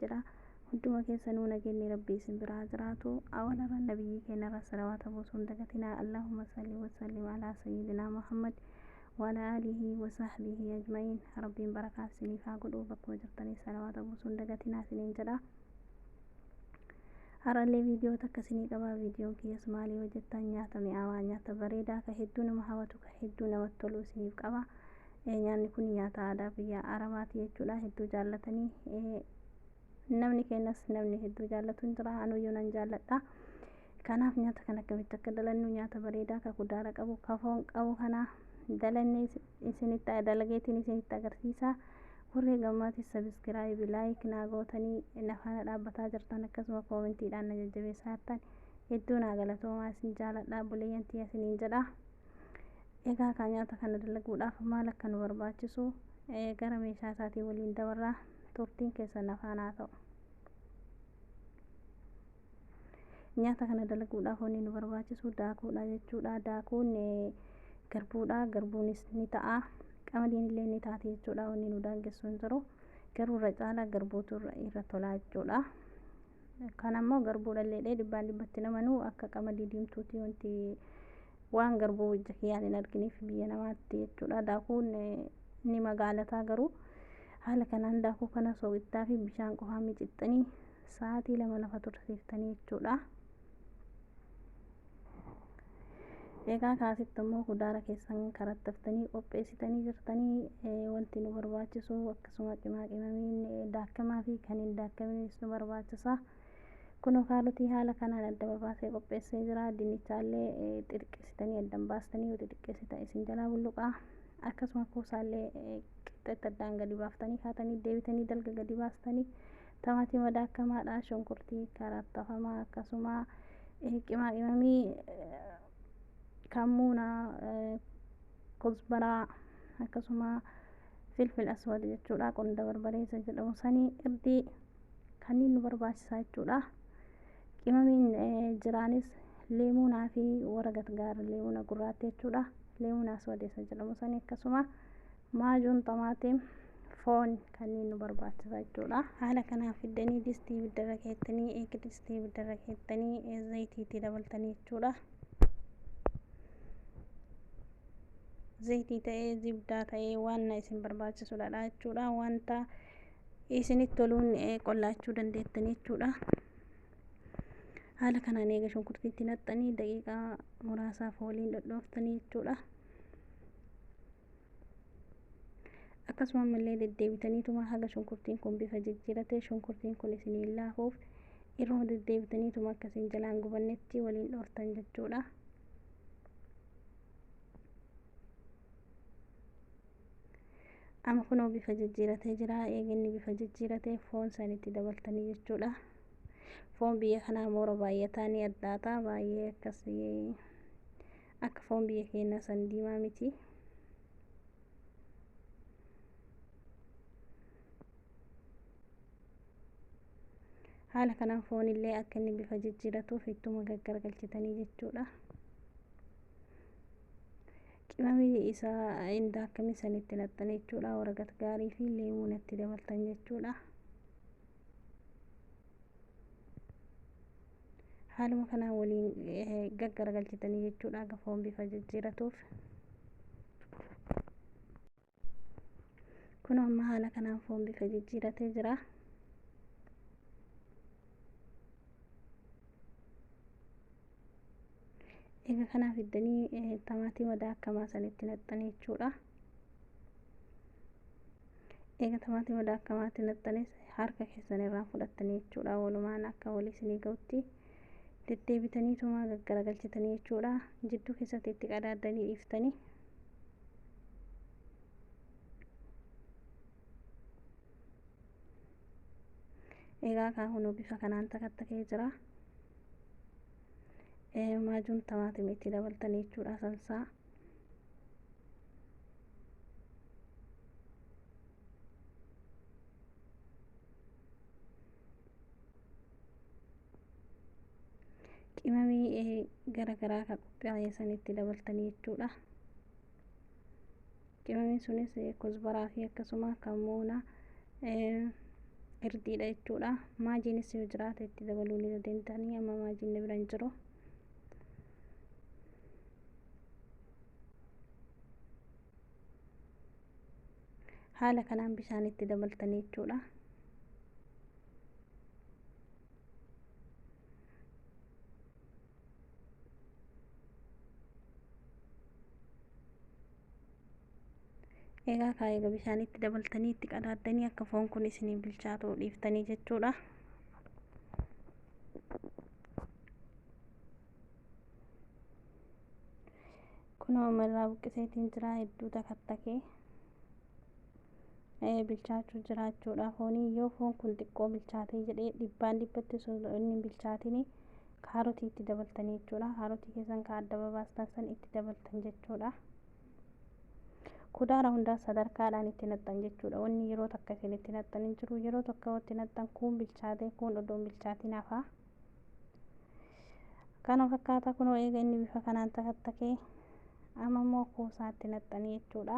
Jedha hunduma keessanuu nageenyi rabbii isin biraa jiraatu. Awalarra nabiyyii keenyarra salawaata buusuun dagatinaa. Allahumma salli wasallim alaa sayyidinaa Muhammad wala aalihi wasahbihi ajma'iin. Rabbiin barakaa isiniif haa godhu. Bakkuma jirtanii salawaata buusuun dagatinaa isiniin jedha. Har'allee viidiyoo takka isinii qaba. Viidiyoon kiyyas maalii hojjettan? Nyaata mi'aawaa, nyaata bareedaa, ka hedduu nama hawwatu, ka hedduu namatti tolu isiniif qaba. Nyaanni kun nyaata aadaa biyya Arabaati jechuudha. Hedduu jaallatanii, namni keenyas namni hedduu jaallatu hin jira, anuyyuu nan jaalladha. Kanaaf nyaata kana akkamitti akka dalannu, nyaata bareedaa ka kudaara qabu, ka foon qabu kana dalannee isinitti dalageetiin isinitti agarsiisa. Warri gammaatis sabiskiraayibi, laayik naa gootanii na faana dhaabbataa jirtan, akkasuma koomentiidhaan na jajjabeessaa jirtan, hedduu naa galatoomaa, isin jaaladha, obboleeyyan tiyya isiniin jedha. Egaa kaa nyaata kana dalaguudhaaf maal akka nu barbaachisu gara meeshaa isaatii waliin dabarraa. Turtiin keessan na faana haa ta'u. Nyaata kana dalaguudhaaf wanni nu barbaachisu daakuudha jechuudha. Daakuun garbuudha, garbuunis ni ta'a, qamadiin illee ni taati jechuudha. Wanni nu daangessu hin jiru, garuu irra caalaa garbuutu irra tolaa jechuudha. Kan ammoo garbuudha illee dhibbaan dhibbatti namanuu akka qamadii diimtuuti, wanti waan garbuu ija kiyyaan hin arginiif biyya namaatti jechuudha. Daakuun ni magaalataa, garuu haala kanaan daakuu kana soogiddaa fi bishaan qofaan micixxanii sa'aatii 2 lafa tursiiftanii jechuudha. Egaa kaasitti immoo kudaara keessan karattaftanii qopheessitanii jirtanii. Wanti nu barbaachisu akkasuma qimaa qimamiin daakamaa fi kan hin daakaminis nu barbaachisa. Kunoo kaarotii haala kanaan adda babaasee qopheessee jira. Dinnichaallee xixiqqeessitanii addan baastanii, yoo xixiqqeessitan isin jalaa bulluqaa. Akkasuma kuusaallee qixxeetti addaan gadi baaftanii kaatanii deebitanii dalga gadi baastanii, tamaatima daakamaadha, shunkurtii karattafamaa, akkasuma qimaa qimamii kammuunaa, kuzbaraa, akkasuma filfil aswad jechuudha, qonda barbareessa jedhamu sanii, irdii kanneen nu barbaachisaa jechuudha. Qimamiin jiraanis leemuunaa fi waragat gaara, leemuuna gurraatti jechuudha, leemuuna aswad isa jedhamu sanii, akkasuma maajuun xamaatiin, foon kanneen nu barbaachisa jechuudha. Haala kanaan fiddanii distii ibiddarra keettanii, eega distii ibiddarra keettanii zayitiitti dabaltanii jechuudha. Zayitii ta'ee, zibdaa ta'ee, waan isin barbaachisudha jechuudha. Wanta isinitti toluun qollaachuu dandeettanii jechuudha. Haala kanaan eega shunkurtiitti naqxanii daqiiqaa muraasaaf waliin dhodhooftanii jechuudha. Akkasuma ammallee deddeebitaniituma haga shunkurtiin kun bifa jijjiirate, shunkurtiin kun isiniin laafuuf irruma deddeebitaniituma akkasiin jalaan gubannetti waliin dhooftan jechuudha. Amma kunoo bifa jijjiiratee jira. Eeginni bifa jijjiiratee foon sanitti dabaltanii jechuudha. Foon biyya kanaa moora baay'ataa ni addaata baay'ee, akkasii akka foon biyya keenyaa san diimaa miti. Haala kanaan foon illee akka inni bifa jijjiiratuuf ittuma gaggaragalchitanii jechuudha. Qimamii isaa hin daakkamii sanitti naqxanii jechuudha. Waragat gaarii fi leemuun itti dabaltan jechuudha. Haaluma kanaan waliin gaggaragalchitanii jechuudha akka foon bifa jijjiiratuuf. Kun amma haala kanaan foon bifa jijjiiratee jira. Egaa kanaa fiddanii tamaatima daakamaa sanitti naqxanii jechuudha. Egaa tamaatima daakamaatti naqxanis harka keessan irraa fudhattanii jechuudha. Walumaan akka walii isinii ga'utti deddeebitaniituma gaggaragalchitanii jechuudha. Jidduu keessatti itti qadaaddanii dhiiftanii. Egaa kaa kunoo bifa kanaan takattakee jira. Maajuun tamaatimii itti dabaltanii jechuudha, salsaa. Qimamii gara garaa ka qophaa'e sanitti dabaltanii jechuudha. Qimamiin sunis kuzbaraa fi akkasuma kammuuna, Irdiidha jechuudha. Maajiinis yoo jiraate itti dabaluu ni dandeettanii. Amma maajiin na bira hin jiru. Haala kanaan bishaan itti dabaltanii jechuudha. Egaa eega bishaan itti dabaltanii itti qadaaddanii akka foon kun isinii bilchaatu dhiiftanii jechuudha. Kunoo irraa buqqiseetiin jira, hedduu takattakee bilchaachuu jira jechuudha. Foonii yoo foon kun xiqqoo bilchaatee jedhee dhibbaan dhibbatti osoo inni hin bilchaatin kaarotii itti dabaltanii jechuudha. Kaarotii keessan ka adda babaastan san itti dabaltan jechuudha. Kudaara hundaa sadarkaadhaan itti naxxan jechuudha. Wanni yeroo takka isin itti naxxan hin jiru. Yeroo tokko itti naxxan kun bilchaatee kun odoo hin bilchaatin hafa. Kana fakkaata. Kunoo eega inni bifa kanaan takattakee amma immoo kuusaa itti naxxanii jechuudha.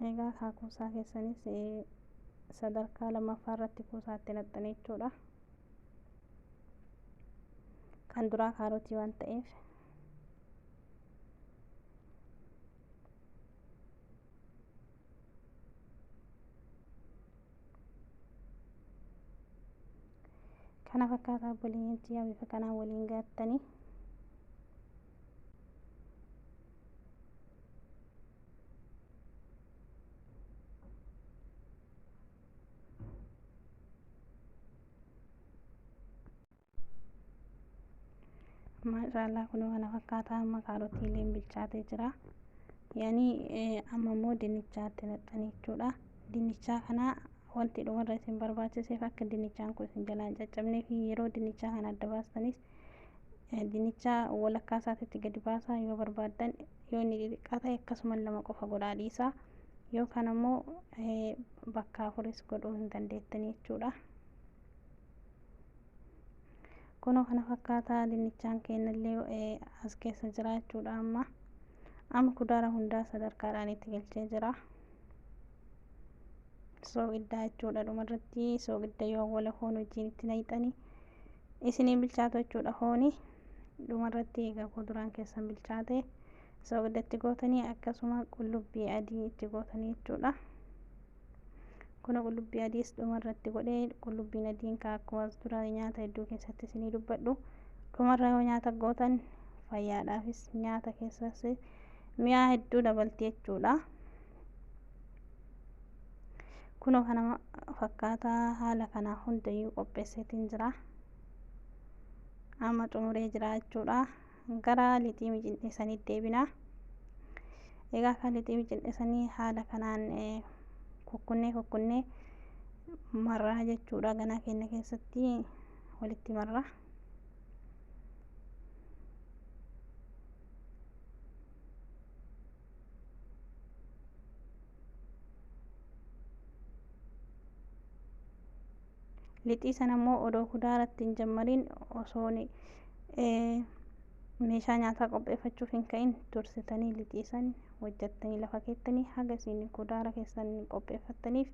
Egaa kaa kuusaa keessanis sadarkaa lammaffaa irratti kuusaa itti naxxanii jechuudha. Kan duraa kaarotii waan ta'eef. Kana fakkaata obboleeyyan tiyyaa, bifa kanaan waliin gaattanii. Maashaallah, kunoo kana fakkaata. Amma kaarotiileen bilchaatee jira. Yani amma immoo dinnichaatti naxxanii jechuudha. Dinnichaa kana wanti dhumarra isin barbaachiseef akka dinnichaan kun isin jalaa hin caccabnee fi yeroo dinnichaa kana adda baastanis dinnichaa walakkaa isaatitti gadi baasaa yoo barbaaddan. Yoo inni xixiqqaa ta'e akkasuma lama qofa godhaa dhiisaa, yookaan ammoo bakka afuris godhuu hin dandeettanii jechuudha. Kunoo kana fakkaataa, dinnichaan keenyallee as keessa jira jechuudha. Amma kudaara hundaa sadarkaadhaan itti galchee jira. Soogiddaa jechuudha. Dhumarratti soogidda yoo awwala foon wajjin itti naqxanii isinii bilchaatu jechuudha. Fooni dhumarratti egaa kuduraan keessan bilchaate soogidda itti gootanii, akkasuma qullubbii adii itti gootanii jechuudha. Kuna qullubbii adiis dhumarratti godhee. Qullubbiin adiin ka akkuma dura nyaata hedduu keessatti isinii dubbadhu, dhumarra yoo nyaata gootan fayyaadhaafis nyaata keessas mi'aa hedduu dabalti jechuudha. Kunoo kana fakkaataa, haala kanaa hundayyuu qopheesseetiin jira. Amma xumuree jira jechuudha. Gara lixii micinnisanii deebina. Egaa kan lixii micinnisanii haala kanaan kukkunnee kukkunnee marraa jechuudha. Ganaa keenya keessatti walitti marra. Lixii sana immoo odoo kudaaratti hin jammariin, osoo meeshaa nyaataa qopheeffachuuf hin ka'in dursitanii lixii san hojjattanii lafa keettanii haga isin kudaara keessan qopheeffattaniif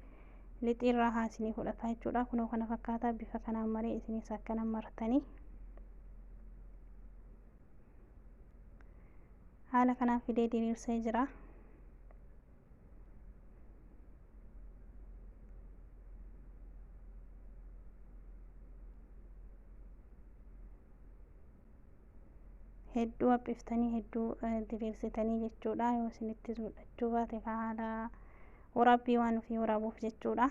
lixii irraa haa isinii fudhataa jechuudha. Kunoo kana fakkaataa, bifa kanaan maree isinis akkana martanii haala kanaan fidee diriirsee jira. Hedduu haphiftanii, hedduu diriirsitanii jechuudha. Yoo isinittis mul'achuu baate haala waraabbii waan ofii waraabuuf jechuudha.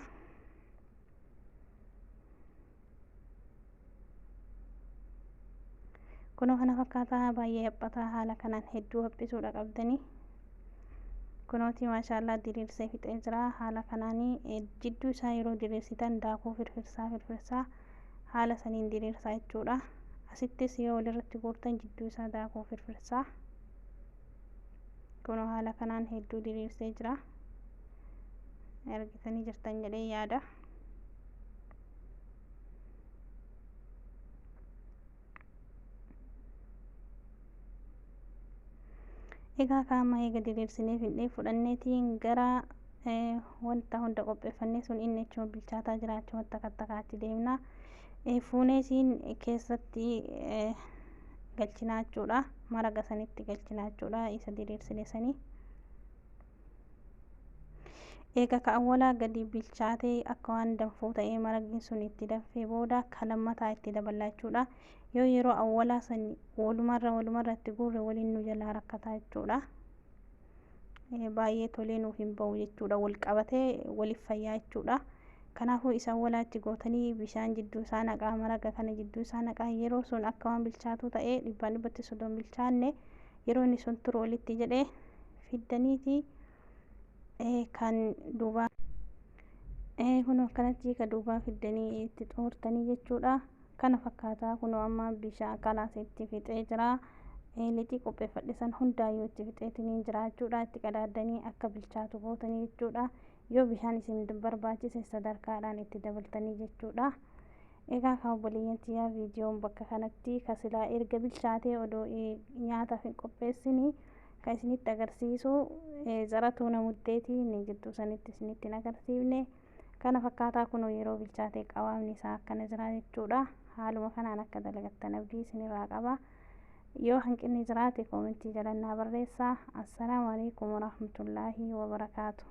Kunoo kana fakkaataa, baay'ee haphataa haala kanaan hedduu haphisuudha qabdanii. Kunooti maashaallaa, diriirsee fixee jira. Haala kanaanii jidduu isaa yeroo diriirsitan daakuu firfirsaa firfirsaa haala saniin diriirsaa jechuudha. Asittis yoo walirratti guurtan jidduu isaa daakuu firfirsaa. Kunoo haala kanaan hedduu diriirsee jira, argitanii jirtan jedhee yaada. Egaa kaama eega diriirsinee fidnee fudhanneetiin gara Wanta hunda qopheeffannee sun inni achuma bilchaataa jira, achuma takka achi deemna. Fuunee isiin keessatti galchinaa jechuudha, maraqa sanitti galchinaa jechuudha, isa diriirsine sanii. Eega ka awwalaa gadi bilchaatee akka waan danfuu ta'ee maraqni sun itti danfee booda ka lammataa itti daballaa jechuudha. Yoo yeroo awwalaa san walumarra itti guurre, waliin nu jalaa rakkataa jechuudha. Baay'ee tolee nuuf hin ba'u jechuudha, wal qabatee waliif fayyaa jechuudha. Kanaafuu isa awwalaa itti gootanii bishaan jidduu isaa naqaa, maraqa kana jidduu isaa naqaa. Yeroo sun akka waan bilchaatuu ta'ee dhibbaan dhibbatti osoo hin bilchaanne, yeroo inni sun turu walitti jedhee fiddaniiti kan duubaa kun akkanatti ka duubaa fiddanii itti xumurtanii jechuudha. Kana fakkaataa kunoo amma bishaan kalaas itti fixee jira. Lixii qopheeffadhe san hundaayyuu itti fixeetiniin jira jechuudha. Itti qadaaddanii akka bilchaatu gootanii jechuudha. Yoo bishaan isin barbaachise sadarkaadhaan itti dabaltanii jechuudha. Egaa kan obboleeyyan tiyyaa, viidiyoon bakka kanatti ka silaa erga bilchaatee odoo nyaataaf hin qopheessini kan isinitti agarsiisu zaratuu namuddeetii inni jidduu sanitti isinitti hin agarsiifne. Kana fakkaataa kunoo yeroo bilchaatee qawaamni isaa akkana jira jechuudha. Haaluma kanaan akka dalagattan abdii isinirraa qaba. Yoo hanqinni jiraate koomentii jalannaa barreessaa. Assalaamu alaikum warahmatullaahi wabarakaatu.